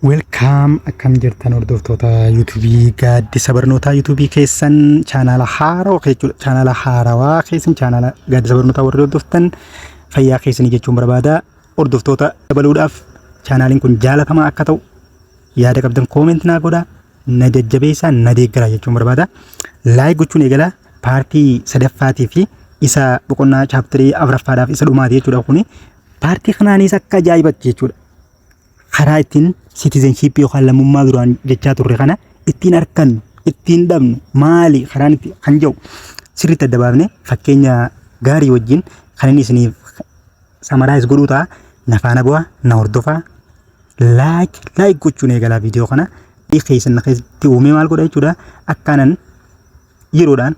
Welcome, akkam jirtan hordoftoota yuutuubii Gaaddisa Barnootaa? Yuutuubii keessan chaanaala haarawaa jechuudha. Chaanaala haarawaa keessan, chaanaala Gaaddisa Barnootaa warri hordoftan fayyaa keessanii jechuun barbaada. Hordoftoota dabaluudhaaf, chaanaaliin kun jaalatamaa akka ta'u yaada qabdan comment naa godhaa, na jajjabeessaa, na deeggaraa jechuun barbaada. Like gochuun eegala. Paartii sadaffaatii fi isa boqonnaa chaaptarii afuraffaadhaaf isa dhumaati jechuudha kuni. Paartii kanaanis akka ajaa'ibatti jechuudha. Karaa ittiin citizenship yookaan lammummaa duraan jechaa turre kana ittiin argannu, ittiin dhabnu maali, karaan itti kan jedhu sirriitti adda baafne fakkeenya gaarii wajjin kan inni isiniif summarize godhuu ta'a. Na faana bu'aa, na hordofaa, like like gochuun eegalaa. Viidiyoo kana keessan na keessatti uumee maal godha jechuudha, akkaanan yeroodhaan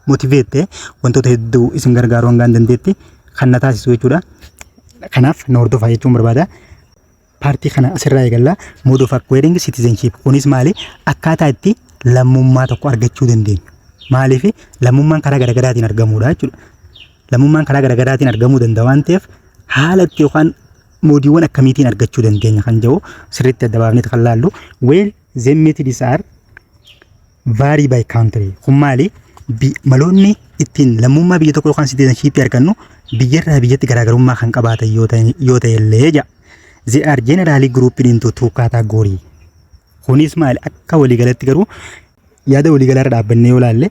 motivate wantoota hedduu isin gargaaru hangaan dandeetti kan na taasisu jechuudha. Kanaaf na hordofaa jechuun barbaada. Paartii kana asirraa eegalla. Mode of acquiring citizenship. Kunis maali? Akkaataa itti lammummaa tokko argachuu dandeenyu. Maaliif? Lammummaan karaa garaagaraatiin argamuudha jechuudha. Lammummaan karaa garaagaraatiin argamuu danda'a waan ta'eef, haala itti yookaan moodiiwwan akkamiitiin argachuu dandeenya kan jedhu sirriitti adda baafnee kan laallu. Well, the methods are vary by country. Kun maali? Maloonni ittiin lammummaa biyya tokko yookaan citizenship argannu biyyarraa biyyatti garaagarummaa kan qabaatan yoo ta'e illee jedha. They are generally grouped into two category. Kunis maali? Akka waliigalatti garuu yaada waliigalaa irra dhaabbannee yoo ilaalle,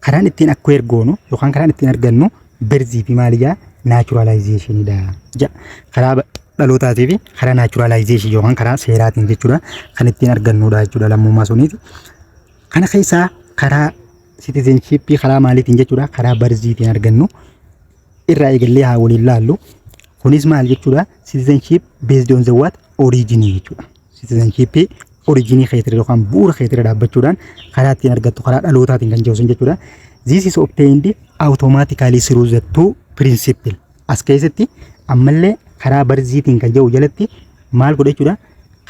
karaan ittiin akka ergoonu yookaan karaan ittiin argannu birthii fi maali jaa, naturalizationidha jedha. Karaa dhalootaatii fi karaa naturalization yookaan karaa seeraatiin jechuudha kan ittiin argannudha jechuudha lammummaa suniiti. Kana keessaa karaa citizenshipii karaa maaliitiin jechuudha, karaa birthiitiin argannu irraa eegallee haa waliin laallu. Kunis maal jechuudha? Citizenship based on the what? Origin jechuudha. Citizenship originii keetirra yookaan bu'uura keetirra dhaabbachuudhaan karaa ittiin argattu karaa dhalootaatiin kan jiru sun jechuudha. This is obtained automatically through the two principle. As keessatti ammallee karaa birthiitiin kan jiru jalatti maal godha jechuudha?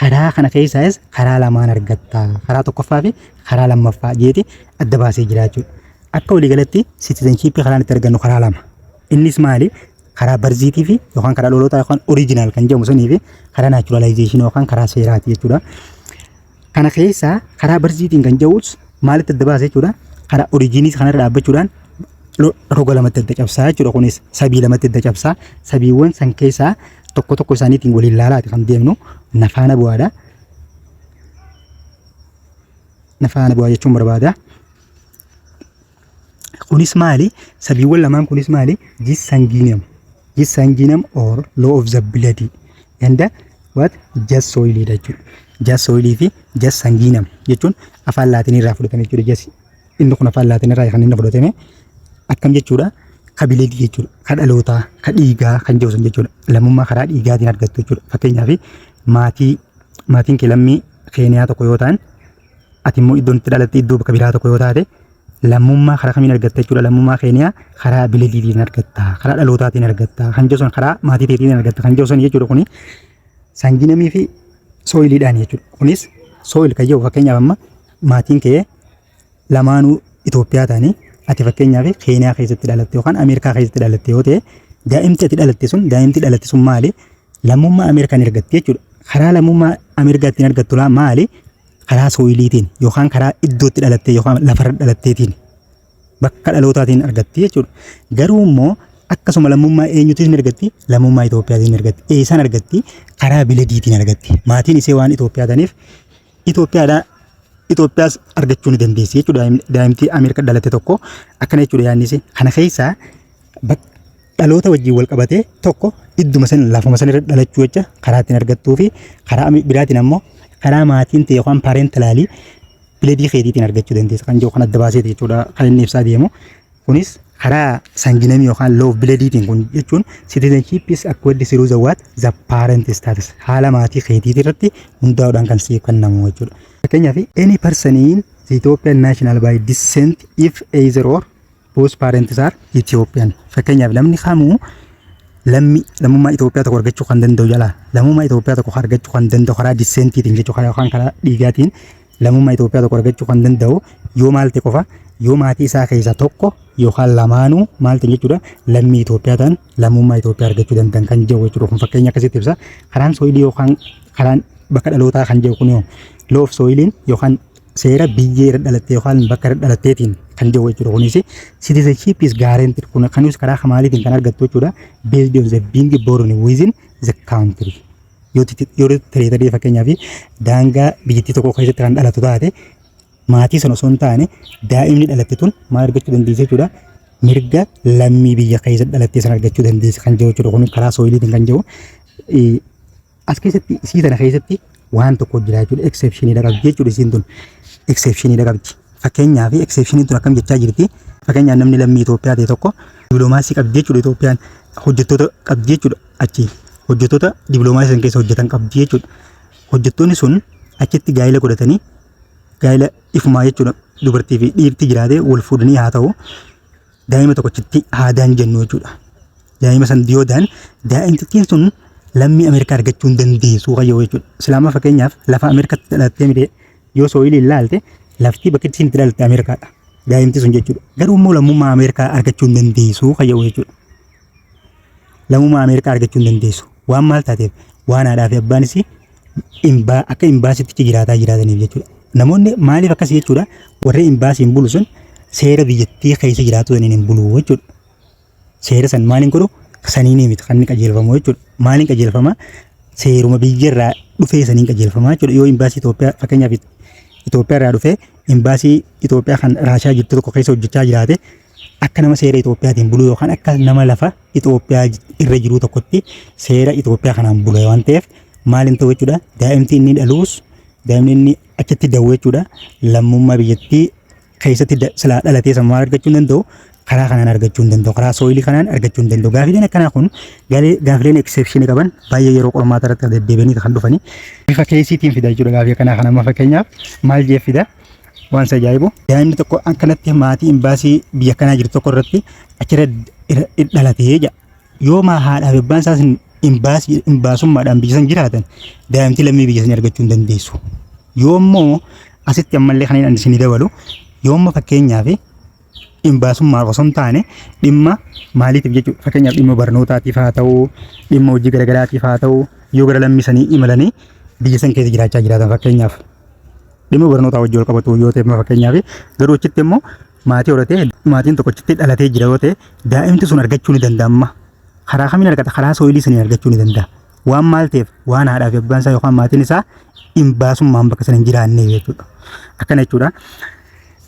Karaa kana keessaas karaa lamaan argatta. Karaa tokkoffaa fi karaa lammaffaa jeeti adda baasee jira jechuudha. Akka waliigalatti citizenship karaan itti argannu karaa lama. Innis maali? Karaa birthiitii fi yookaan karaa dhalootaa yookaan original kan jedhamu sanii fi karaa naturalization yookaan karaa seeraati jechuudha. Kana keessaa karaa birthiitiin kan jedhus maalitti adda baasa jechuudha? Karaa originii kanarra dhaabbachuudhaan roga lamatti adda cabsaa jechuudha. Kunis sabii lamatti adda cabsaa. Sabiiwwan san keessaa tokko tokko isaaniitiin waliin laalaati kan deemnu, na faana bu'aadha. Na faana bu'aa jechuun barbaada. Kunis maali? Sabiiwwan lamaan kunis maali? Jus sanguinis. Jus sanguinis or law of the blood and what? Jus solii jechuudha. Jus solii fi jus sanguinis jechuun afaan Laatinii irraa fudhatame jechuudha. Jus inni kun afaan Laatinii irraa kan inni fudhatame akkam jechuudha? Ka bloodii jechuudha. Ka dhalootaa, ka dhiigaa kan jedhu sun jechuudha. Lammummaa karaa dhiigaatiin argattu jechuudha. Fakkeenyaaf, maatiin kee lammii Keeniyaa tokko yoo ta'an, ati immoo iddoon itti dhalatte iddoo bakka biraa tokko yoo taate, lammummaa karaa kamiin argatta jechuudha? Lammummaa Keeniyaa karaa bloodiitiin argatta, karaa dhalootaatiin argatta kan jedhu sun, karaa maatii teetiin argatta kan jedhu sun jechuudha. Kuni sanguinisii fi soliidhaan jechuudha. Kunis soil kan jedhu, fakkeenyaaf amma maatiin kee lamaanuu Itoophiyaa ta'anii, ati fakkeenyaaf Keeniyaa keessatti dhalatte yookaan Ameerikaa keessatti dhalatte yoo ta'e, daa'imti ati dhalatte sun, daa'imti dhalatte sun maali? Lammummaa Ameerikaan argatti jechuudha. Karaa lammummaa Ameerikaa ittiin argattu laa maali? Karaa soiliitiin yookaan karaa iddootti dhalatte yookaan lafarra dhalatteetiin, bakka dhalootaatiin argatti jechuudha. Garuu immoo akkasuma lammummaa eenyutiin argatti? Lammummaa Itoophiyaatiin argatti. Eessaan argatti? Karaa bloodiitiin argatti. Maatiin isee waan Itoophiyaa ta'aniif Itoophiyaadhaa Itoophiyaas argachuu ni dandeessi jechuudha. Daa'imti Ameerikaa dhalatte tokko akkana jechuudha yaadni isee. Kana keessaa dhaloota wajjin wal qabatee tokko idduma san, lafuma san irra dhalachuu jecha karaa ittiin argattuu fi karaa biraatiin ammoo karaa maatiin ta'e yookaan parentalii bloodii keetiitiin argachuu dandeessa kan jiru kan adda baaseeti jechuudha kan inni ibsaa deemu. Kunis karaa sanguinisii yookaan law of bloodiitiin kun jechuun citizenship is acquired through the what? The parent status, haala maatii keetiitii irratti hundaa'uudhaan kan siif kennamu jechuudha. Fakkeenyaaf, any person in the Ethiopian national by descent if either or both parents are Ethiopian. Fakkeenyaaf, namni kamuu lammummaa Itoophiyaa tokko argachuu kan danda'u jalaa lammummaa Itoophiyaa tokko argachuu kan danda'u karaa descentiitiin jechuudha, yookaan karaa dhiigaatiin lammummaa Itoophiyaa tokko argachuu kan danda'u yoo maal ta'e qofa? Yoo maatii isaa keessaa tokko yookaan lamaanuu maal ta'e jechuudha, lammii Itoophiyaa ta'an lammummaa Itoophiyaa argachuu danda'an kan jedhu jechuudha. Kun fakkeenya akkasitti ibsa. Karaan soilii yookaan karaan Bakka dhalootaa kan jedhu kun law of soiliin yookaan seera biyyee irra dhalatte yookaan bakka irra dhalatteetiin kan jedhu jechuudha. Kunis citizenship is guaranteed, kun kanis karaa maaliitiin kan argattu jechuudha? Based on the being born within the country. Yoo territory, fakkeenyaaf daangaa biyyattii tokko keessatti kan dhalatu taate, maatii sana osoo hin taane daa'imni dhalatte tun maal argachuu dandeessi jechuudha? Mirga lammii biyya keessa dhalattee sana argachuu dandeessi kan jedhu jechuudha. Kun karaa soiliitiin kan jedhu. As keessatti, isii tana keessatti waan tokko jira jechuudha. Exceptioniidha qabdi jechuudha. Isiin tun exceptioniidha qabdi. Fakkeenyaaf exceptioniin tun akkam jechaa jirti? Fakkeenyaaf namni lammii Itoophiyaa ta'e tokko dippiloomaasii qabdi jechuudha. Itoophiyaan hojjettoota qabdi jechuudha. Achi hojjettoota dippiloomaasii san keessa hojjetan qabdi jechuudha. Hojjettoonni sun achitti gaa'ela godhatanii, gaa'ela ifumaa jechuudha, dubartii fi dhiirti jiraatee wal fuudhanii haa ta'u, daa'ima tokkochitti haadaan jennu jechuudha. Daa'ima san yoo da'an, daa'imtittiin sun lammii Ameerikaa argachuu hin dandeessu kayyoo jechuudha. Islaama fakkeenyaaf lafa Ameerikaatti dhalattee miti, yoo soilii ilaalte lafti bakki itti dhalatte Ameerikaadha. Daa'imti sun jechuudha. Garuu immoo lammummaa Ameerikaa argachuu hin dandeessu kayyoo jechuudha. Lammummaa Ameerikaa argachuu hin dandeessu. Waan maal taateef? Waan haadhaa fi abbaanis akka imbaasitti jiraataa jiraataniif jechuudha. Namoonni maaliif akkas jechuudha? Warri imbaasiin bulu sun seera biyyattii keessa jiraatu saniin hin bulu jechuudha. Seera san maaliin godhu? Saniin miti kan inni qajeelfamu jechuudha. Maaliin qajeelfama? Seeruma biyyarraa dhufee saniin qajeelfama jechuudha. Yoo imbaasii Itoophiyaa, fakkeenyaaf Itoophiyaa irraa dhufee imbaasii Itoophiyaa kan Raashaa jirtu tokko keessa hojjechaa jiraate, akka nama seera Itoophiyaatiin bulu yookaan akka nama lafa Itoophiyaa irra jiru tokkotti seera Itoophiyaa kanaan bula waan ta'eef, maal hin ta'u jechuudha. Daa'imti inni dhaluus, daa'imni inni achitti da'u jechuudha, lammummaa biyyattii keessatti silaa dhalatee san maal argachuu hin danda'u? Karaa kanaan argachuu hin danda'u, karaa soilii kanaan argachuu hin danda'u. Gaafileen akkanaa kun, gaafileen exceptionii qaban baay'ee yeroo qormaata irratti deddeebi'anii kan dhufanii bifa caseiitiin fida jechuudha. Gaafii akkanaa kana amma fakkeenyaaf maal jee fida? Waan isa ajaa'ibu, daa'imni tokko akkanatti maatii imbaasii biyya kanaa jirtu tokko irratti achirra dhalatee jedha. Yoo maa haadhaa fi abbaan isaas imbaasii imbaasummaadhaan biyya san jiraatan, daa'imti lammii biyya sanii argachuu hin dandeessu. Yoo immoo asitti ammallee kan inni isinii dabalu, yoo immoo fakkeenyaaf imbaasummaaf osoo hin taane dhimma maaliitiif jechuudha? Fakkeenyaaf dhimma barnootaatiif haa ta'u, dhimma hojii garagaraatiif haa ta'u, yoo gara lammii sanii imalanii biyya san keessa jiraachaa jiraatan, fakkeenyaaf dhimma barnootaa wajjin wal qabatu yoo ta'e, fakkeenyaaf garuu achitti immoo maatii horatee maatiin tokko achitti dhalatee jira yoo ta'e, daa'imti sun argachuu ni danda'ama. Karaa kamiin argata? Karaa soilii saniin argachuu ni danda'a. Waan maal ta'eef? Waan haadhaa fi abbaan isaa yookaan maatiin isaa imbaasummaan bakka sana hin jiraanneef jechuudha. Akkana jechuudha.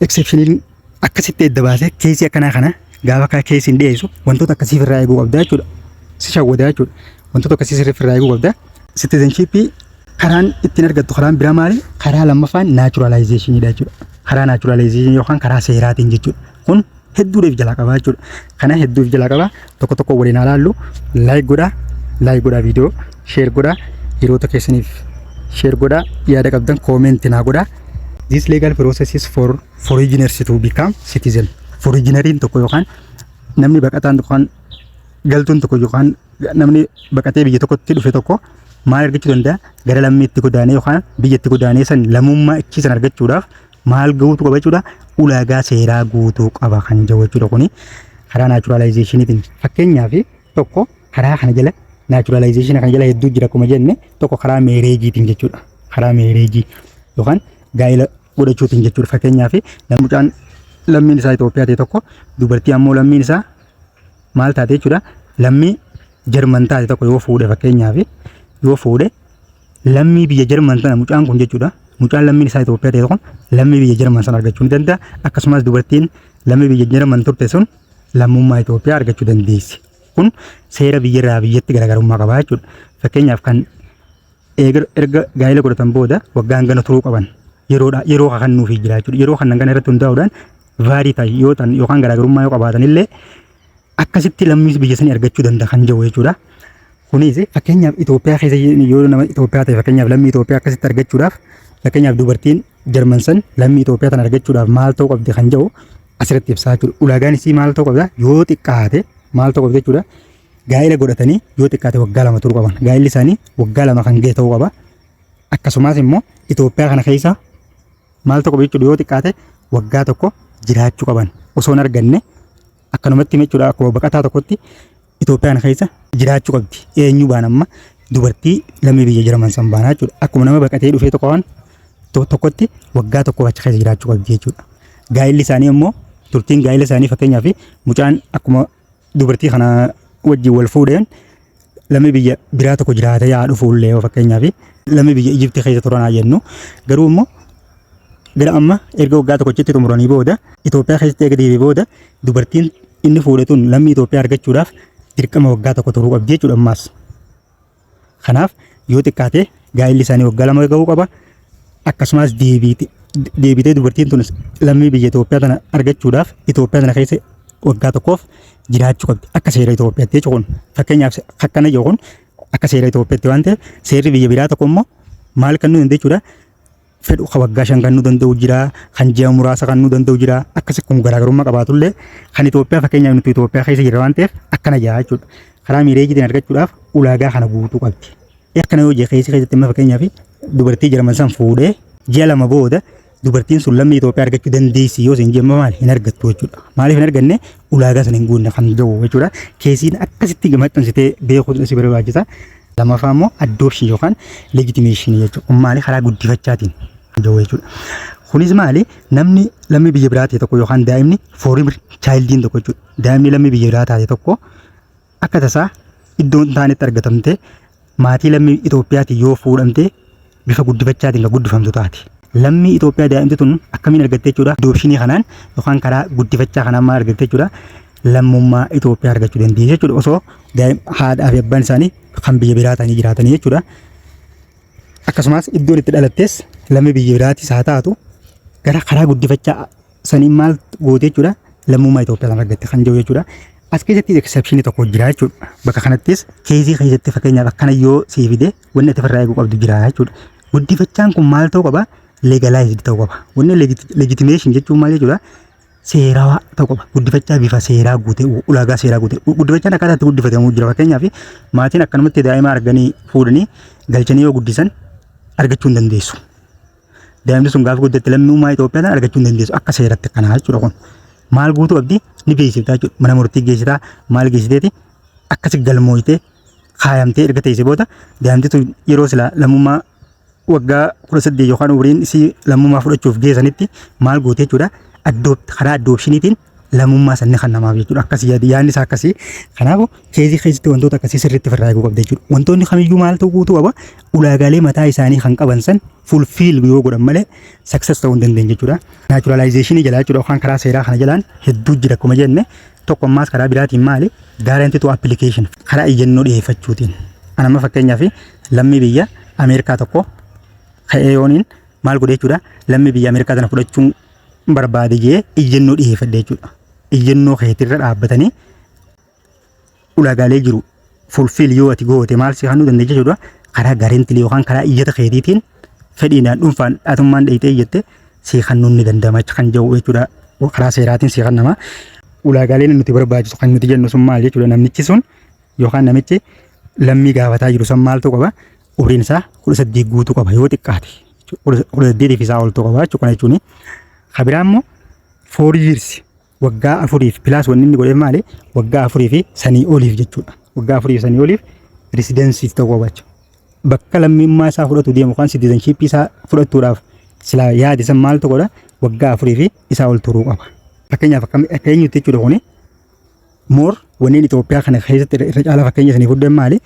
Exceptioniin akkasitti edda baasee, caseii akkanaa kana gaafa akka caseiin dhiyeessu wantoota akkasii irraa eeguu qabda jechuudha. Si shawwadaa jechuudha. Wantoota akkasii irraa eeguu qabda. Citizenshipii karaan ittiin argattu karaan biraa maali? Karaa lammaffaan naturalizationiidha jechuudha. Karaa naturalizationii yookaan karaa seeraatiin jechuudha. Kun hedduudhaaf jalaa qaba jechuudha. Kana hedduuf jalaa qaba. Tokko tokko waliin haa laallu. Like godhaa. Like godhaa viidiyoo. Share godhaa. Hiriyoota keessaniif share godhaa. Yaada qabdan comment naa godhaa. This legal process is for foreigners to become citizen. Foreigneriin tokko yookaan namni baqataan yookaan galtuun tokko yookaan namni baqatee biyya tokkotti dhufe tokko maal argachuu danda'a? Gara lammiitti godaanee yookaan biyyatti godaanee san lammummaa achii san argachuudhaaf maal guutuu qaba jechuudha? Ulaagaa seeraa guutuu qaba kan jedhu jechuudha. Kuni karaa naturalizationiitiin. Fakkeenyaaf tokko karaa kana jala, naturalizationii kana jala hedduu jira akkuma jenne, tokko karaa marriageiitiin jechuudha. Karaa marriageii yookaan gaa'ela godhachuutiin jechuudha. Fakkeenyaaf namni mucaan lammiin isaa Itoophiyaa ta'e tokko dubartii ammoo lammiin isaa maal taate jechuudha, lammii Jarman taate tokko yoo fuudhe, fakkeenyaaf yoo fuudhe, lammii biyya Jarman tana mucaan kun jechuudha. Mucaan lammiin isaa Itoophiyaa ta'e kun lammii biyya Jarman sana argachuu ni danda'a. Akkasumas dubartiin lammii biyya Jarman turte sun lammummaa Itoophiyaa argachuu dandeessi. Kun seera biyyarraa biyyatti garaagarummaa qaba jechuudha. Fakkeenyaaf kan erga gaa'ela godhatan booda waggaa hangana turuu qaban yeroodha, yeroo kakannuufii jira jechuudha. Yeroo kan hangana irratti hundaa'uudhaan vary ta'e yoo ta'an yookaan garaagarummaa yoo qabaatan illee akkasitti lammii biyya sanii argachuu danda'a kan jiru jechuudha. Kunis fakkeenyaaf Itoophiyaa keessa yoo nama Itoophiyaa ta'e, fakkeenyaaf lammii Itoophiyaa akkasitti argachuudhaaf, fakkeenyaaf dubartiin Jarman san lammii Itoophiyaa tan argachuudhaaf maal ta'uu qabdi kan jedhu asirratti ibsaa jechuudha. Ulaagaan isii maal ta'uu qabda? Yoo xiqqaate maal ta'uu qabdi jechuudha? Gaa'ela godhatanii yoo xiqqaate waggaa 2 turuu qaban. Gaa'elli isaanii waggaa 2 kan ga'e ta'uu qaba. Akkasumas immoo Itoophiyaa kana keessa maal ta'uu qaba jechuudha? Yoo xiqqaate waggaa 1 jiraachuu qaban. Osoo hin arganne akkanumatti jechuudha, akkuma baqataa tokkotti Itoophiyaa kana keessa jiraachuu qabdi. Eenyu baan amma Dubartii lammii biyya Jarman san baanaa jechuudha. Akkuma nama baqatee dhufee tokko waan tokkotti waggaa tokko achi keessa jiraachuu qabdi jechuudha. Gaa'illi isaanii immoo, turtiin gaa'ila isaanii, fakkeenyaaf mucaan akkuma dubartii kana wajjin wal fuudheen lammii biyya biraa tokko jiraatee yaa dhufuullee, yoo fakkeenyaaf lammii biyya Ijiptii keessa turan haa jennu, garuu immoo gara amma erga waggaa tokkochitti xumuranii booda Itoophiyaa keessatti eega deebi'ee booda, dubartiin inni fuudhe tun lammii Itoophiyaa argachuudhaaf dirqama waggaa tokko turuu qabdi jechuudha ammaas. Kanaaf yoo xiqqaate gaa'illi isaanii waggaa 2 gahuu qaba. Akkasumas deebitee dubartiin tun lammii biyya Itoophiyaa tana argachuudhaaf Itoophiyaa tana keessa waggaa tokkoof jiraachuu qabdi. Akka seera Itoophiyaatti jechuun kun fakkeenyaaf akkana jiru kun akka seera Itoophiyaatti waan ta'eef, seerri biyya biraa tokko immoo maal kennuu danda'u jechuudha. Fedhu kan waggaa 5 kennuu danda'u jira, kan ji'a muraasa kennuu danda'u jira. Akkasi kun garaagarummaa qabaatullee, kan Itoophiyaa fakkeenyaaf nuti Itoophiyaa keessa jirra waan ta'eef akkana jira jechuudha. Karaa marriageiitiin argachuudhaaf ulaagaa kana guutuu qabdi. Akkana yoo jee keessi keessatti amma fakkeenyaaf dubartii Jarman san fuudhee ji'a 2 booda dubartiin sun lammii Itoophiyaa argachuu dandeessi yoo isin jemma, maali, hin argattu jechuudha. Maaliif hin arganne? Ulaagaa sana hin guunne kan jiru jechuudha. Caseiin akkasitti maxxansitee beekuutu si barbaachisa. Lammaffaa immoo adoption yookaan legitimation jechuudha. Kun maali? Karaa guddifachaatiin jiru jechuudha. Kunis maali? Namni lammii biyya biraa ta'e tokko yookaan daa'imni foreign childiin tokko jechuudha. Daa'imni lammii biyya biraa taate tokko akka tasaa iddoo hin taanetti argatamte, maatii lammii Itoophiyaatiin yoo fuudhamte, bifa guddifachaatiin kan guddifamtu taate. Lammii Itoophiyaa daa'imti tun akkamiin argatte jechuudha? Adoptionii kanaan yookaan karaa guddifachaa kanaan maal argatte jechuudha? Lammummaa Itoophiyaa argachuu dandeessi jechuudha. Osoo haadhaa fi abbaan isaanii kan biyya biraa ta'anii jiraatanii jechuudha. Akkasumas iddoon itti dhalattes lammii biyya biraatis haa taatu, gara karaa guddifachaa saniin maal goote jechuudha? Lammummaa Itoophiyaa kan argatte kan jiru jechuudha. As keessatti exceptionii tokko jira jechuudha. Bakka kanattis caseii keessatti fakkeenyaaf akkana yoo sii fide, wanni ati ofirraa eeguu qabdu jira jechuudha. Guddifachaan kun maal ta'uu qaba? Legalized ta'uu qaba. Wanni legitimation jechuun maal jechuudha? Seerawaa ta'uu qaba. Guddifachaa bifa seeraa guute, ulaagaa seeraa guute. Guddifachaan akkaataa itti guddifatamuu jira. Fakkeenyaaf maatiin akkanumatti daa'ima arganii fuudhanii galchanii yoo guddisan argachuu hin dandeessu. Daa'imni sun gaafa guddatte lammummaa Itoophiyaa sana argachuu hin dandeessu akka seeratti kanaa jechuudha kun. Maal guutuu qabdi? Ni beeksifta jechuudha. Mana murtii geessitaa, maal geessiteeti, akkasi galmooyitee kaayamtee erga teessee booda, daa'imti tun yeroo silaa lammummaa waggaa 18 yookaan umriin isii lammummaa fudhachuuf geessanitti maal goote jechuudha? Adopt, karaa adoptioniitiin lammummaa sanni kan namaaf jechuudha. Akkasii yaadi, yaadni isaa akkasii. Kanaafuu caseii keessatti wantoota akkasii sirriitti ofirraa eeguu qabda jechuudha. Wantoonni kamiyyuu maal ta'uu guutuu qaba? Ulaagaalee mataa isaanii kan qaban san fulfill yoo godhan malee success ta'uu hin dandeenye jechuudha. Naturalizationii jalaa jechuudha, yookaan karaa seeraa kana jalaan hedduu jira akkuma jenne. Tokko ammaas karaa biraatiin maali? Guarantee to application, karaa iyyannoo dhiyeeffachuutiin. Anamma fakkeenyaaf lammii biyya Ameerikaa tokko ka'ee yooniin maal godhe jechuudha? Lammii biyya Ameerikaa sana fudhachuun barbaade jee iyyannoo dhiyeeffadhe jechuudha. Iyyannoo keetirra dhaabbatanii ulaagaalee jiru fulfill yoo ati goote maal si kennuu dandeenya jechuudha? Karaa guarantee yookaan karaa iyyata keetiitiin, fedhiidhaan dhuunfaan dhaatummaan dheeyitee iyyatte si kennuun ni danda'ama kan jedhu jechuudha. Karaa seeraatiin si kennama. Ulaagaaleen nuti barbaachisu kan nuti jennu sun maal jechuudha? Namnichi sun yookaan namichi lammii gaafataa jiru sun maaltu qaba? Umriin isaa 18 guutuu qaba yoo xiqqaate. 18 fi isaa oltu qaba jechuudha kana jechuun. Kan biraa immoo 4 years, waggaa 4f plus. Wanni inni godheef maali? Waggaa 4 fi sanii oliif jechuudha. Waggaa 4 fi sanii oliif residencyiif ta'uu qaba jechuudha. Bakka lammummaa isaa fudhatu deemu yookaan citizenshipii isaa fudhachuudhaaf silaa yaade san maaltu godha? Waggaa 4 fi isaa ol turuu qaba. Fakkeenyaaf akka eenyutti jechuudha kuni? More wanneen Itoophiyaa kana keessatti irra caalaa fakkeenya isanii fudhan maali?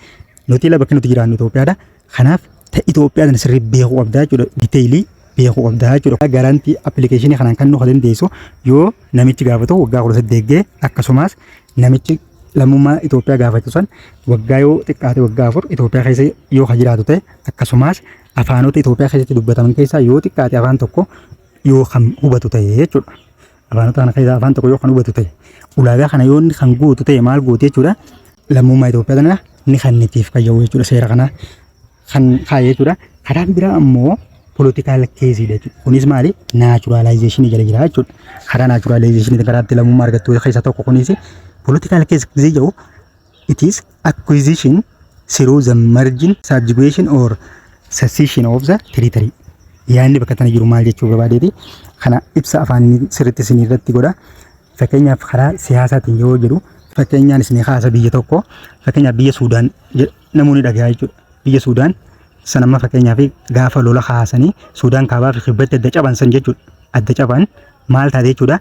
Nuti ila bakki nuti jiraannu Itoophiyaadha. Kanaaf Itoophiyaa sana sirrii beekuu qabdaa jechuudha. Detailii beekuu qabdaa jechuudha. Guarantee applicationii kanaan kan nu dandeessu yoo namichi gaafatu waggaa 18 ga'e, akkasumas namichi lammummaa Itoophiyaa gaafatu san waggaa yoo xiqqaate waggaa 4 Itoophiyaa keessa yoo ka jiraatu ta'e, akkasumas afaanota Itoophiyaa keessatti dubbataman keessaa yoo xiqqaate afaan tokko yoo kan hubatu ta'e jechuudha. Afaanota kana keessaa afaan tokko yoo kan hubatu ta'e, ulaagaa kana yoo inni kan guutu ta'e maal goote jechuudha? Lammummaa Itoophiyaa kana ni kennitiif kan jedhu jechuudha, seera kana kan kaa'e jechuudha. Karaan biraa ammoo political caseiidha jechuudha. Kunis maali? Naturalizationii jala jira jechuudha. Karaa naturalizationii karaa itti lammummaa argattu keessaa tokko kunis political case gisee jedhu, it is acquisition through the margin, subjugation or secession of the territory. Yaadni bakka tana jiru maal jechuu barbaadeeti? Kana ibsa afaan sirriitti isin irratti godha. Fakkeenyaaf karaa siyaasaatiin yoo jedhu, fakkeenyaan isin kaasa, biyya tokko, fakkeenyaaf biyya Suudaan namoonni dhagahaa jechuudha. Biyya Suudaan san amma fakkeenyaaf gaafa lola kaasanii Suudaan kaabaa fi kibbatti adda caban san jechuudha. Adda caban maal taate jechuudha?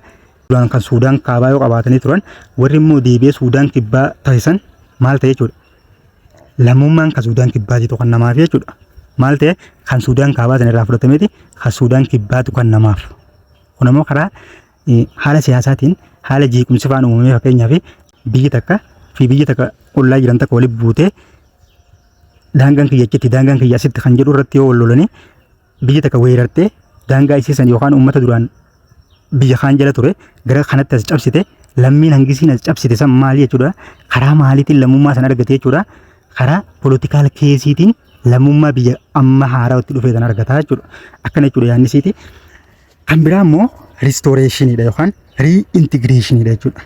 Duraan kan Suudaan kaabaa yoo qabaatanii turan, warri immoo deebi'ee Suudaan kibbaa taasisan maal ta'e jechuudha? Lammummaan kan Suudaan kibbaatiitu kan namaaf jechuudha. Maal ta'e? Kan Suudaan kaabaa sana irraa fudhatameeti kan Suudaan kibbaatu kan namaaf. Kun ammoo karaa haala siyaasaatiin haala jeequmsi faan uumamee, fakkeenyaaf biyyi takka fi biyyi takka ollaa jiran takka walitti buutee, daangaan kiyya achitti, daangaan kiyya asitti kan jedhu irratti yoo wal lolanii, biyyi takka weerartee daangaa isii san yookaan uummata duraan biyya kaan jala ture gara kanatti as cabsite, lammiin hangisiin as cabsite san maali jechuudha? Karaa maaliitiin lammummaa san argate jechuudha? Karaa political caseiitiin lammummaa biyya amma haaraa itti dhufee san argataa jechuudha. Akkana jechuudha yaadni isiiti. Kan biraa immoo restorationiidha yookaan reintegrationiidha jechuudha.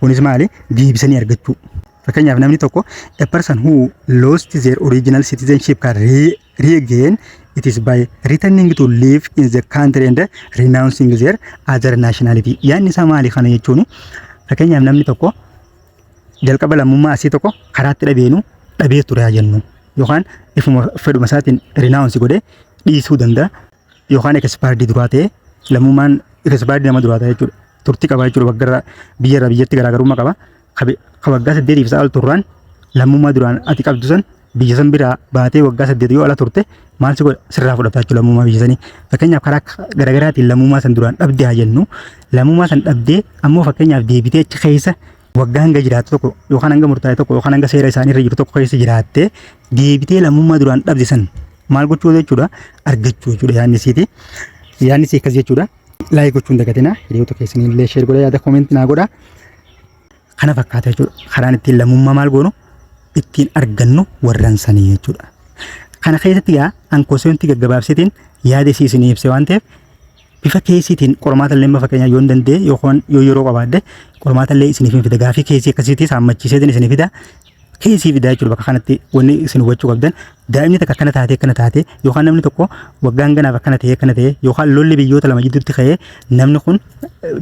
Kunis maali? Deebisanii argachuu. Fakkeenyaaf namni tokko, a person who lost their original citizenship can regain it is by returning to live in the country and renouncing their other nationality. Yaadni isaa maali kana jechuun? Fakkeenyaaf namni tokko jalqaba lammummaa asii tokko karaatti dhabeenu dhabee ture haa jennu, yookaan ifuma fedhuma isaatiin renounce godhee dhiisuu danda'a, yookaan expired duraa ta'e, lammummaan expired nama duraa ta'e jechuudha. Turtii qaba jechuudha, waggaa biyya irraa biyyatti garaagarummaa qaba. Ka waggaa 8f isaa ol turraan lammummaa duraan ati qabdu san biyya san biraa baatee waggaa 8 yoo ala turte maal si godha? Sirraa fudhata jechuudha lammummaa biyya sanii. Fakkeenyaaf karaa garaagaraatiin lammummaa san duraan dhabdee haa jennu, lammummaa san dhabdee ammoo fakkeenyaaf deebitee achi keessa waggaa hanga jiraattu tokko yookaan hanga murtaa'e tokko yookaan hanga seera isaanii irra jiru tokko keessa jiraattee, deebitee lammummaa duraan dhabde san maal gochuu jechuudha? Argachuu jechuudha yaadni isiiti. Yaadni isii akkas jechuudha. Like gochuun dagatina, hiriyoota keessanii illee share godha, yaada comment naa godha. Kana fakkaata jechuudha. Karaan ittiin lammummaa maal goonu, ittiin argannu warran sanii jechuudha. Kana keessatti gaa ankooseentii gaggabaabsitiin yaada isii isinii ibse waan ta'eef, bifa caseiitiin qormaata illee fakkeenyaaf yoo hin danda'e yookaan yoo yeroo qabaadde qormaata illee isiniif hin fida. Gaafii case akkasiitii saammachiiseetiin isinii fida. Case fidaa jechuudha. Bakka kanatti wanni isin hubachuu qabdan, daa'imni takka akkana taatee akkana taatee, yookaan namni tokko waggaan ganaaf akkana ta'ee akkana ta'ee, yookaan lolli biyyoota lama gidduutti ka'ee namni kun,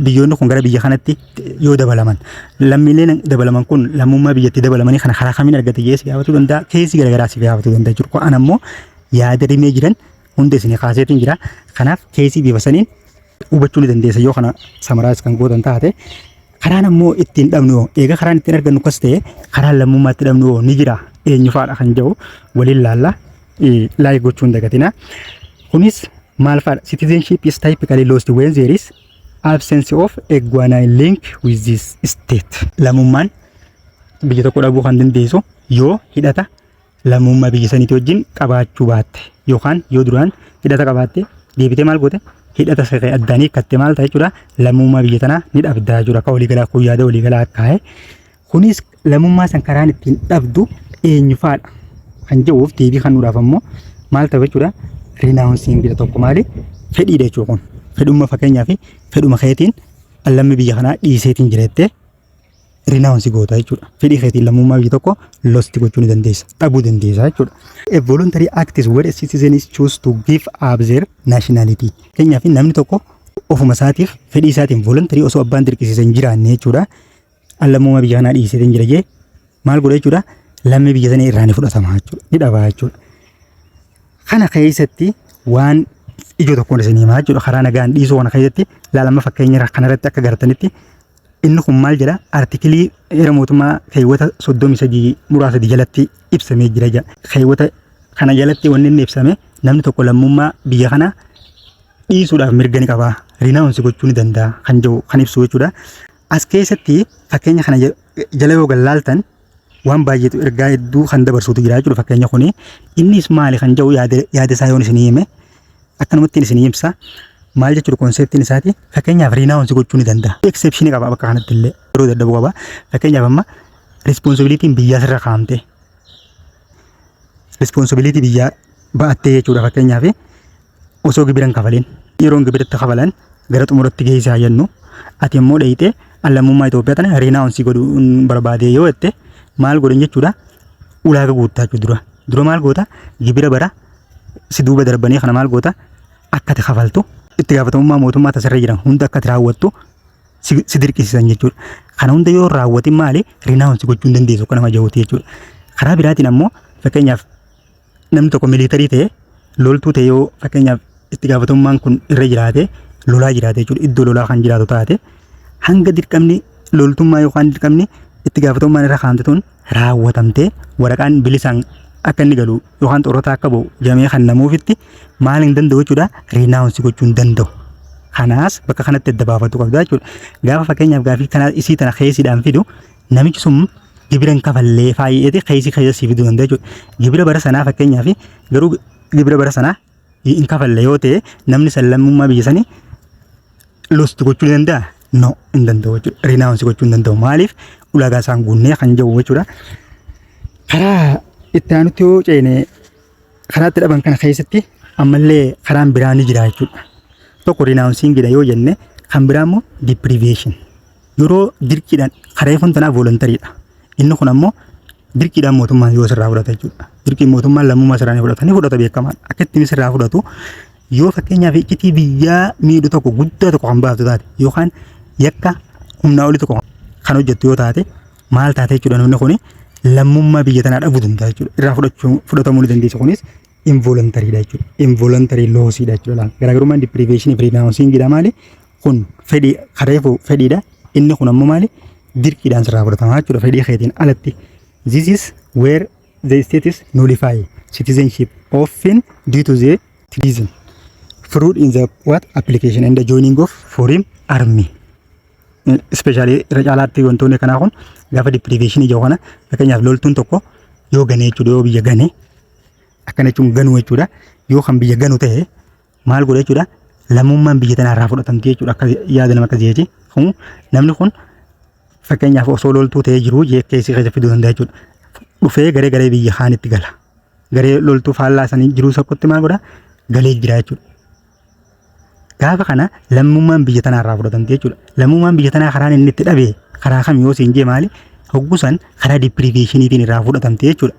biyyoonni kun gara biyya kanatti yoo dabalaman, lammiileen dabalaman kun lammummaa biyyatti dabalamanii kana karaa kamiin argate jee si gaafachuu danda'a. Case garaagaraa si gaafachuu danda'a jechuudha. An ammoo yaada rimee jiran hunda isin kaaseetiin jira. Kanaaf case bifa saniin hubachuu ni dandeessa yoo kana summarize kan gootan taate. Karaan ammoo ittiin dhabnu yoo eega karaan ittiin argannu akkas ta'e, karaan lammummaa itti dhabnu yoo ni jira, eenyufaadha kan jedhu waliin laalla. Like gochuu hin dagatina. Kunis maal faadha? Citizenship is typically lost when there is absence of a genuine link with this state. Lammummaan biyya tokko dhabuu kan dandeessu yoo hidhata lammummaa biyya saniitii wajjin qabaachuu baatte, yookaan yoo duraan hidhata qabaatte deebitee maal goote, hidhata siree addaan hiikkatte, maal ta'a jechuudha? Lammummaa biyya tanaa ni dhabdaa jechuudha. Akka waliigalaa kun yaada waliigalaa kaa'e. Kunis lammummaa san karaan ittiin dhabdu eenyufaadha kan jedhuuf deebii kennuudhaaf ammoo maal ta'u jechuudha? Renouncing tokko maali? Fedhiidha jechuudha. Kun fedhumma, fakkeenyaaf fedhuma keetiin lammii biyya kanaa dhiiseetiin jireettee renounce goota jechuudha. Fedhii keetiin lammummaa biyya tokko lost gochuu ni dandeessa. Dhabuu dandeessa jechuudha. A voluntary act is where a citizen is choose to give up their nationality. Fakkeenyaaf namni tokko ofuma isaatiif fedhii isaatiin voluntary osoo abbaan dirqisiise hin jiraanne jechuudha. Lammummaa biyya kanaa dhiiseetiin jira jee maal godha jechuudha? Lammii biyya sanii irraa ni fudhatama jechuudha. Ni dhabaa jechuudha. Kana keessatti waan ijoo tokkoon isin himaa jechuudha. Karaa nagaan dhiisuu kana keessatti ilaalama fakkeenya kanarratti akka gartanitti inni kun maal jedha? Article heera mootummaa keewwata 33 muraa 3 jalatti ibsamee jira jedha. Keewwata kana jalatti wanni inni ibsame, namni tokko lammummaa biyya kanaa dhiisuudhaaf mirga ni qaba. Renounce gochuu ni danda'a kan jedhu kan ibsu jechuudha. As keessatti fakkeenya kana jala yoo gallaaltan waan baay'eetu ergaa hedduu kan dabarsuutu jira jechuudha fakkeenya kuni. Innis maali kan jedhu yaada isaa yoon isinii hime akkanumatti isinii ibsa. Maal jechuudha conceptiin isaati? Fakkeenyaaf renounce gochuu ni danda'a. Exception qaba, bakka kanatti illee yeroo dadhabu qaba. Fakkeenyaaf amma responsibilityn biyyaa sirra kaa'amte. Responsibility biyyaa ba'attee jechuudha. Fakkeenyaaf osoo gibira hin kafalin, yeroon gibiratti kafalan gara xumuratti geessaa jennu, ati immoo dheeyitee lammummaa Itoophiyaa tana renounce godhuu barbaade yoo jette, maal godhan jechuudha? Ulaaga guuttaa jechuudha. Dura dura maal goota? Gibira bara si duuba darbanii kana maal goota? Akka ati kafaltu, itti gaafatamummaa mootummaa tasirra jiran hunda akka ati raawwattu si dirqisiisan jechuudha. Kana hunda yoo raawwatin maali, renounce gochuu hin dandeessu akka nama jahuuti jechuudha. Karaa biraatiin ammoo fakkeenyaaf Namni tokko military ta'e, loltuu ta'e, yoo fakkeenyaaf itti gaafatamummaan kun irra jiraate, lolaa jiraate jechuudha. Iddoo lolaa kan jiraatu taate, hanga dirqamni loltummaa yookaan dirqamni itti gaafatamummaan irra kaa'amte tun raawwatamtee waraqaan bilisaan akka inni galu yookaan xurrata akka ba'u jamee kan namuufitti maal hin danda'u jechuudha, renounce gochuu hin danda'u. Kanaas bakka kanatti adda baafachuu qabda jechuudha. Gaafa fakkeenyaaf gaafii kana isii tana keessiidhaan fidu, namichi sun gibira hin kafallee faayyeeti keessi keessa sii fiduu danda'a jechuudha. Gibira bara sanaa fakkeenyaaf garuu gibira bara sanaa hin kafalle yoo ta'e, namni san lammummaa biyya sanii lost gochuu ni danda'a? No, hin danda'u jechuudha. Renounce gochuu hin danda'u. Maaliif? Ulaagaa isaan guunnee kan jiru jechuudha. Karaa itti aanutti yoo ceene, karaa itti dhaban kana keessatti ammallee karaan biraa ni jira jechuudha. Tokko renouncingidha yoo jenne, kan biraa immoo deprivation. Yeroo dirqiidhaan karaa kun tanaa voluntarydha. Inni kun ammoo dirqiidhaan mootummaan yoo sirraa fudhata jechuudha. Dirqiin mootummaan lammummaa sirraa ni fudhata. Ni fudhata beekamaan. Akka ittiin sirraa fudhatu, yoo fakkeenyaaf iccitii biyyaa miidhu tokko guddaa tokko kan baaftu taate yookaan yakka humnaa olii tokko kan hojjettu yoo taate, maal taate jechuudha, namni kuni lammummaa biyya tanaa dhabuu danda'a jechuudha. Irraa fudhachuu fudhatamuu ni dandeessu. Kunis involuntarydha jechuudha. Involuntary lossiidha jechuudha. Garaagarummaan deprivation fi renouncingidha maali? Kun fedhii kareefu fedhiidha. Inni kun ammoo maali? Dirqiidhaan sirraa fudhatama jechuudha. Fedhii keetiin alatti. This is where the state is nullify citizenship, often due to the treason, fraud in the what application and the joining of foreign army. Especially irra caalaatti wantoonni kanaa kun gaafa deprivation ijoo kana, fakkeenyaaf loltuun tokko yoo ganee jechuudha, yoo biyya gane, akkana jechuun ganuu jechuudha, yoo kan biyya ganu ta'e maal godha jechuudha? Lammummaan biyya tanaa irraa fudhatamti jechuudha. Akka yaada nama akkasii jechi kun namni kun fakkeenyaaf osoo loltuu ta'ee jiru keessi keessa fiduu danda'a jechuudha. Dhufee garee garee biyya kaanitti gala. Garee loltuu faallaa sanii jiruu tokkotti maal godha? Galee jira jechuudha. Gaafa kana lammummaan biyya tanaa irraa fudhatamti jechuudha. Lammummaan biyya tanaa karaan inni itti dhabe karaa kam yoo siin jee maali? Hoggusan karaa deprivationiitiin irraa fudhatamti jechuudha.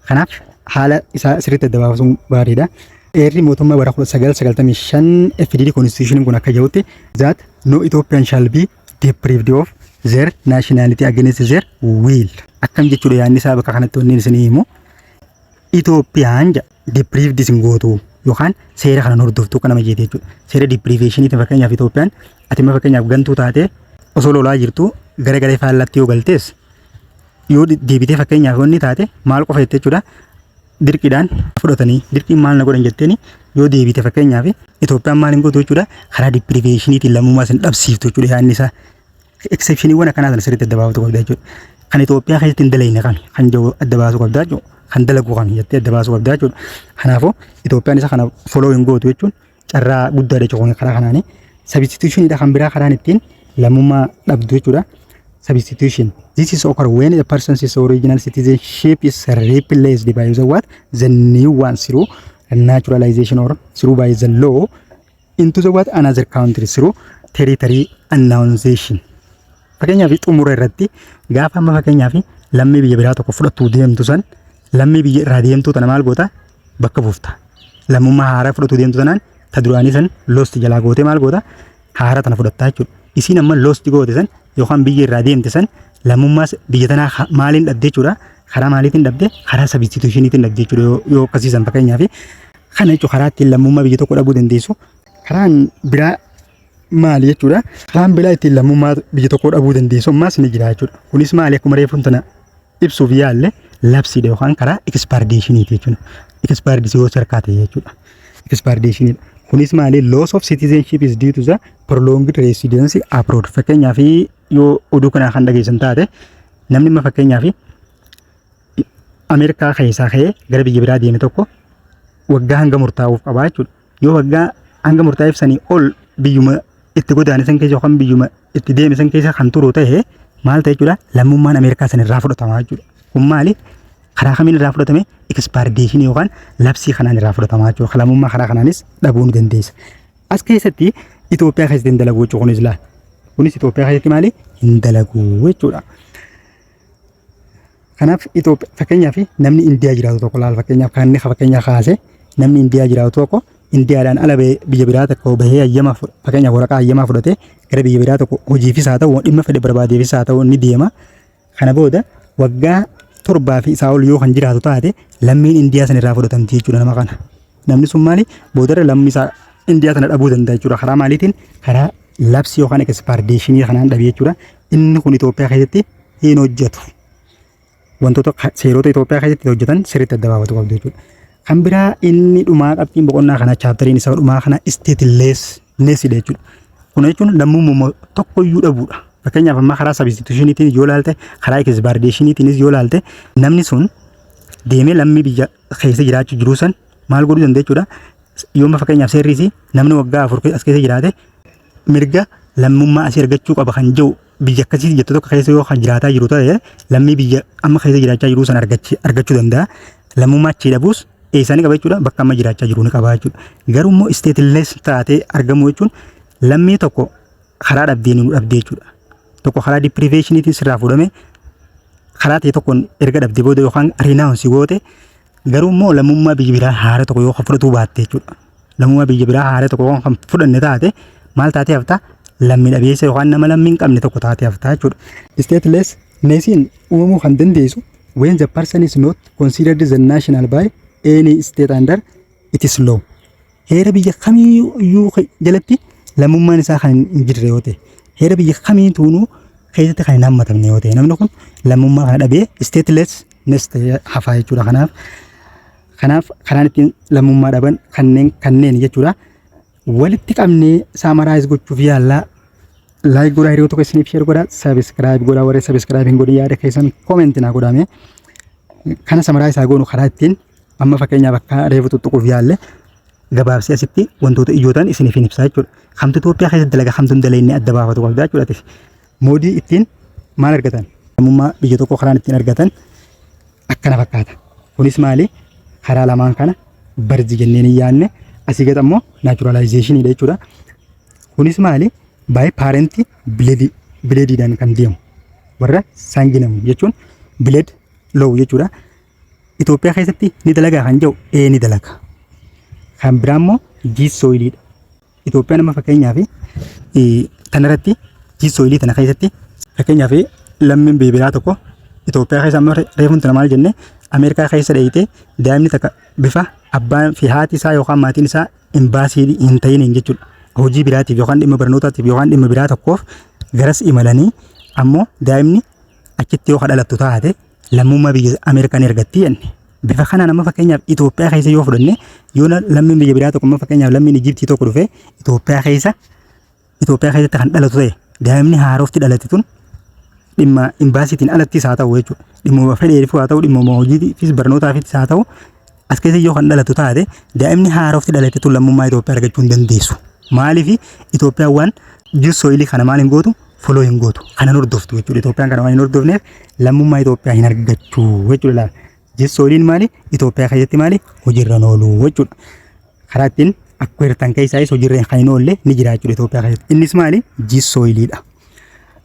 Kanaaf haala isaa sirriitti adda baasuun gaariidha. Heerri mootummaa bara 1995 FDD constitution kun akka jedhutti, that no Ethiopian shall be deprived of their nationality against their will. Akkam jechuudha yaadni isaa? Bakka kanatti wanni isinii himu, Itoophiyaan deprived isin gootu yookaan seera kana hordoftuu akka nama jeete jechuudha. Seera deprivationiitiin fakkeenyaaf Itoophiyaan ati immoo fakkeenyaaf gantuu taatee osoo lolaa jirtu gara garee faallatti yoo galtees, yoo deebitee fakkeenyaaf wanni taate maal qofa jette jechuudha. Dirqiidhaan fudhatanii dirqiin maal na godhan jetteeni yoo deebite, fakkeenyaaf Itoophiyaan maal hin gootu jechuudha, karaa deprivationiitiin lammummaa isin dhabsiiftu jechuudha yaadni isaa. Exceptioniiwwan akkanaa sana sirriitti adda baafatu qabda jechuudha. Kan Itoophiyaa keessatti hin dalagne kami kan jiru adda baasuu qabda jechuudha. Kan dalagu kami jettee adda baasuu qabda jechuudha. Kanaafuu Itoophiyaan isa kana follow hin gootu jechuun carraa guddaadha jechuudha karaa kanaani. Substitutionidha kan biraa karaan ittiin lammummaa dhabdu jechuudha. Substitution. This is occur when a person's original citizenship is replaced by the what? The new one through naturalization or through by the law into the what? Another country through territory annexation. Fakkeenyaaf xumura irratti gaafa amma fakkeenyaaf lammii biyya biraa tokko fudhattuu deemtu san, lammii biyya irraa deemtuu tana maal goota? Bakka buufta. Lammummaa haaraa fudhatuu deemtu tanaan ta duraanii san lost jalaa gootee maal goota? Haaraa tana fudhattaa jechuudha. Isiin amma lost goote san yookaan biyya irraa deemte san lammummaa biyya tanaa maaliin dhabde jechuudha? Karaa maaliitiin dhabde? Karaa substitutioniitiin dhabde jechuudha yoo akkasiisan fakkeenyaaf. Kana jechuun karaa ittiin lammummaa biyya tokko dhabuu dandeessu. Karaan biraa maali jechuudha? Karaan biraa ittiin lammummaa biyya tokko dhabuu dandeessu ammaas ni jira jechuudha. Kunis maali? Akkuma reefuun tana ibsuuf yaalle, lapseiidha yookaan karaa expirationiiti jechuudha. Expired yoo harkaa ta'e jechuudha. Expirationiidha. Kunis maali? Loss of citizenship is due to the prolonged residence abroad. Fakkeenyaaf yoo oduu kanaa kan dhageessan taate, namni amma fakkeenyaaf Ameerikaa keessaa ka'ee gara biyya biraa deeme tokko waggaa hanga murtaa'uuf qabaa jechuudha. Yoo waggaa hanga murtaa'eef sanii ol biyyuma itti godaane san keessa yookaan biyyuma itti deeme san keessa kan turu ta'e, maal ta'e jechuudha? Lammummaan Ameerikaa san irraa fudhatama jechuudha. Kun maali? Karaa kamiin irraa fudhatame? Expiration yookaan lapse kanaan irraa fudhatama jechuudha. Lammummaa karaa kanaanis dhabuu ni dandeessa. As keessatti Itoophiyaa keessatti hin dalagu jechuudha kunis laal. Kunis Itoophiyaa keessatti maali? Hin dalagu jechuudha. Kanaaf Itoophiyaa fakkeenyaaf namni Indiyaa jiraatu tokko laal, fakkeenyaaf kan inni fakkeenyaa kaase, namni Indiyaa jiraatu tokko Indiyaadhaan ala biyya biraa tokko bahee hayyama, fakkeenyaaf waraqaa hayyamaa fudhatee gara biyya biraa tokko hojiifis haa ta'u, dhimma fedhe barbaadeefis haa ta'u, ni deema. Kana booda waggaa 7 fi isaa ol yoo kan jiraatu taate, Lammiin Indiyaa san irraa fudhatamti jechuudha nama kana. Namni sun maali? Boodarra lammii isaa Indiyaa sana dhabuu danda'a jechuudha. Karaa maaliitiin? Karaa lapse yookaan expiration kanaan dhabe jechuudha. Inni kun Itoophiyaa keessatti hin hojjetu. Wantoota seerota Itoophiyaa keessatti hojjetan sirriitti adda baafatu qabdu jechuudha. Kan biraa inni dhumaa, qabxiin boqonnaa kana, chapteriin isa dhumaa kana, statelessnessidha jechuudha. Kuna jechuun lammummaa tokkoyyuu dhabuudha. Fakkeenyaaf, amma karaa substitutioniitiin yoo ilaalte, karaa expatriationiitiinis yoo ilaalte, namni sun deemee lammii biyya keessa jiraachuu jiru san maal godhuu danda'a jechuudha. Yooma fakkeenyaaf seerris namni waggaa 4 as keessa jiraate mirga lammummaa asii argachuu qaba kan jiru, biyya akkasii jettu tokko keessa yoo kan jiraataa jiru ta'e, lammii biyya amma keessa jiraachaa jiru san argachuu danda'a. Lammummaa achii dhabuus eessaa ni qaba jechuudha? Bakka amma jiraachaa jiru ni qaba jechuudha. Garuu immoo stateless taatee argamuu jechuun lammii tokko karaa dhabdee ni dhabdee jechuudha. Tokko karaa deprivationiitiin sirraa fuudhame, karaa ta'e tokkoon erga dhabdee booda yookaan renounce goote, garuu immoo lammummaa biyya biraa haara tokko yoo kan fudhatuu baatte jechuudha. Lammummaa biyya biraa haara tokko yoo kan fudhanne taate, maal taatee haftaa? Lammii dhabeessa yookaan nama lammii hin qabne tokko taatee haftaa jechuudha. Statelessnessiin uumamuu kan dandeessu when the person is not considered the national by any state under its law. Heera biyya kamiiyyuu jalatti lammummaan isaa kan hin jirre yoo ta'e, heera biyya kamiituunuu keessatti kan hin hammatamne yoo ta'e, namni kun lammummaa kana dhabee statelessness ta'ee hafaa jechuudha. Kanaaf karaan ittiin lammummaa dhaban kanneen jechuudha. Walitti qabnee summarize gochuuf yaallaa. Like godhaa, hiriyoota tokko isiniif share godhaa, subscribe godhaa. Warri subscribe hin godhin yaada keessan comment naa godhame. Kana summarize haa goonu. Karaa ittiin amma fakkeenyaaf akka reefu tuttuquuf yaalle gabaabsee asitti wantoota ijootan isiniif hin ibsaa jechuudha. Kamtu Itoophiyaa keessatti dalaga, kamtu hin dalagne adda baafatu qabda jechuudha. Mode ittiin maal argatan? Lammummaa biyya tokko karaan ittiin argatan akkana fakkaata. Kunis maali? Karaa lamaan kana birth jenneen hin yaadne, asii gad ammoo naturalizationiidha jechuudha. Kunis maali? By parent bloodiidhaan kan deemu. Warra sanguinem jechuun blood law jechuudha. Itoophiyaa keessatti ni dalagaa kan jedhu, ee, ni dalaga. Kan biraa immoo jus soliidha. Itoophiyaan amma fakkeenyaaf tanarratti jus soli tana keessatti, fakkeenyaaf lammiin biyya biraa tokko Itoophiyaa keessa, amma reefuun tana maal jenne, Ameerikaa keessa dheeyitee daa'imni takka bifa abbaan fi haati isaa yookaan maatiin isaa imbaasii hin ta'iniin jechuudha. Hojii biraatiif yookaan dhimma barnootaatiif yookaan dhimma biraa tokkoof garas imalanii ammoo daa'imni achitti yoo dhalattu taate lammummaa biyya Ameerikaa ni argatti jenne. Bifa kanaan amma fakkeenyaaf Itoophiyaa keessa yoo fudhanne, yoo lammiin biyya biraa tokko, amma fakkeenyaaf lammiin Ijiptii tokko dhufee Itoophiyaa keessatti kan dhalatu ta'e, daa'imni haarofti dhalate tun dhimma imbaasiitiin alattis haa ta'u jechuudha. Dhimma fedheefuu haa ta'u, dhimma hojiitiifis barnootaafis haa ta'u, as keessa yoo kan dhalatu taate, daa'imni haarofti dhalate tun lammummaa Itoophiyaa argachuu hin dandeessu. Maaliif? Itoophiyaan waan jus soli kana maal hin gootu? Follow hin gootu. Kana hin hordoftu jechuudha. Itoophiyaan kana waan hin hordofneef lammummaa Itoophiyaa hin argachuu jechuudha. Jus soliin maali? Itoophiyaa keessatti maali? Hojiirra hin oolu jechuudha. Karaa ittiin akka hirtan keessaayis hojiirra kan hin oolle ni jira jechuudha Itoophiyaa keessatti. Innis maali? Jus soliidha.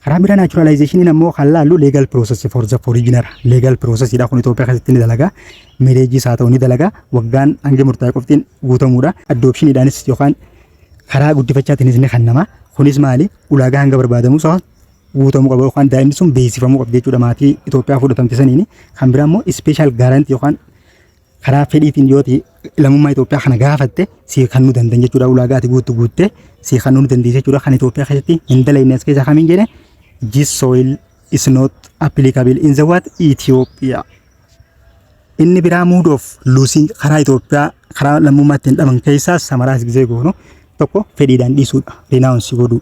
Karaa biraa naturalizationiin ammoo kan laallu legal process for the foreigner. Legal processidha kun Itoophiyaa keessatti ni dalaga. Marriageis haa ta'u ni dalaga. Waggaan hangi murtaa'e qoftiin guutamuudha. Adoptioniidhaanis yookaan karaa guddifachaatiinis ni kennama. Kunis maali? Ulaagaa hanga barbaadamu isaa guutamuu qaba yookaan daa'imni sun beeksifamuu qabdi jechuudha maatii Itoophiyaa fudhatamte saniini. Kan biraa immoo special grant yookaan karaa fedhiitiin yoo ta'e lammummaa Itoophiyaa kana gaafatte si kennuu danda'an jechuudha. Ulaagaa ati guuttu guutte si kennuu ni dandeessa jechuudha. Kan Itoophiyaa keessatti hin dalagne as keessaa kamiin jedhe? Jus soli is not applicable in the what? Ethiopia. Inni biraa mode of losing, karaa Itoophiyaa karaa lammummaa ittiin dhaban keessaa summarize gisee goonu, tokko fedhiidhaan dhiisuudha. Renounce godhuu.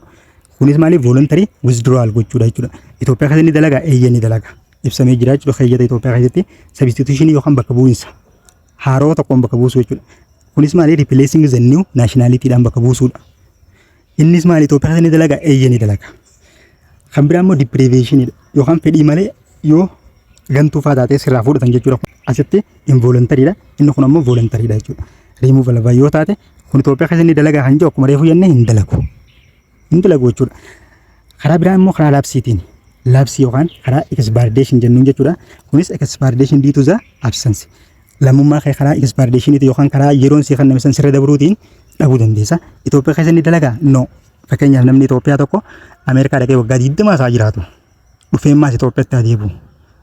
Kunis maali? Voluntary withdrawal gochuudha jechuudha. Itoophiyaa keessatti ni dalagaa? Eeyyee, ni dalaga. Ibsamee jira jechuudha keeyyata Itoophiyaa keessatti. Substitution yookaan bakka bu'insa. Haaroo tokkoon bakka buusuu jechuudha. Kunis maali? Replacing the new nationalityidhaan bakka buusuudha. Innis maali? Itoophiyaa keessatti ni dalagaa? Eeyyee, ni dalaga. Kan biraa immoo deprivationidha yookaan fedhii malee yoo gantuu fa'aa taatee sirraa fudhatan jechuudha. Asitti involuntarydha. Inni kun ammoo voluntarydha jechuudha. Removal yoo taate, kun Itoophiyaa keessatti ni dalagaa kan jiru, akkuma reefu jennee, hin dalagu. Hin dalagu jechuudha. Karaa biraa immoo karaa lapseiitiin. Lapse yookaan karaa expiration jennuun jechuudha. Kunis expiration due to the absence. Lammummaa kee karaa expirationiitiin yookaan karaa yeroon sii kenname san sirra dabruutiin dhabuu dandeessa. Itoophiyaa keessa ni dalagaa? No. Fakkeenyaaf, namni Itoophiyaa tokko Ameerikaa dhaqee waggaa 20 isaa jiraatu. Dhufee maas Itoophiyaatti haa deebi'u.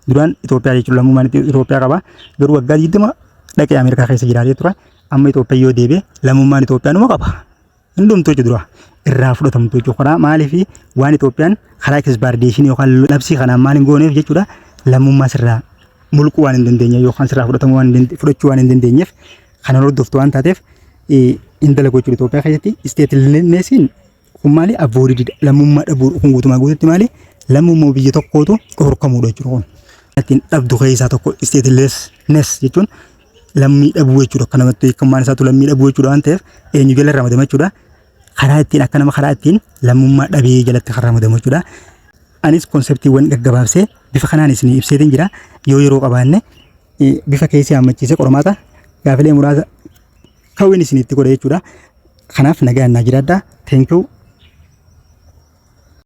Duraan Itoophiyaa jechuun lammummaan Itoophiyaa qaba. Garuu waggaa 20 Dhaqee Ameerikaa keessa jiraatee ture. Amma Itoophiyaa yoo deebi'e lammummaan Itoophiyaa numa qaba. Hin dhumtu jechuudha, dura irraa fudhatamtu jechuudha. Karaa maaliif waan Itoophiyaan karaa expiration yookaan labsii kanaan maal hin gooneef jechuudha, lammummaa sirraa mulquu waan hin dandeenye yookaan sirraa fudhatamuu waan fudhachuu waan hin dandeenyeef, kana hordoftu waan taateef hin dalagu jechuudha Itoophiyaa keessatti. Statelessnessiin kun maali? Avoided lammummaa dhabuu. Kun guutumaa guututti maali? Lammummaa biyya tokkootu dhorkamuudha jechuudha kun. Ittiin dhabdu keessaa tokko statelessness jechuun lammii dhabuu jechuudha. Akka namatti hiikammaan isaatu lammii dhabuu jechuudha waan ta'eef, eenyu jala ramadama jechuudha? Karaa ittiin akka nama karaa ittiin lammummaa dhabee jalatti kan ramadamu jechuudha. Anis conceptiiwwan gaggabaabsee bifa kanaan isin ibseetiin jira. Yoo yeroo qabaanne bifa keessi hammachiisee qormaata gaafilee muraasa kawwin isinitti godha jechuudha. Kanaaf nagaan naa jiraadhaa. Thank you.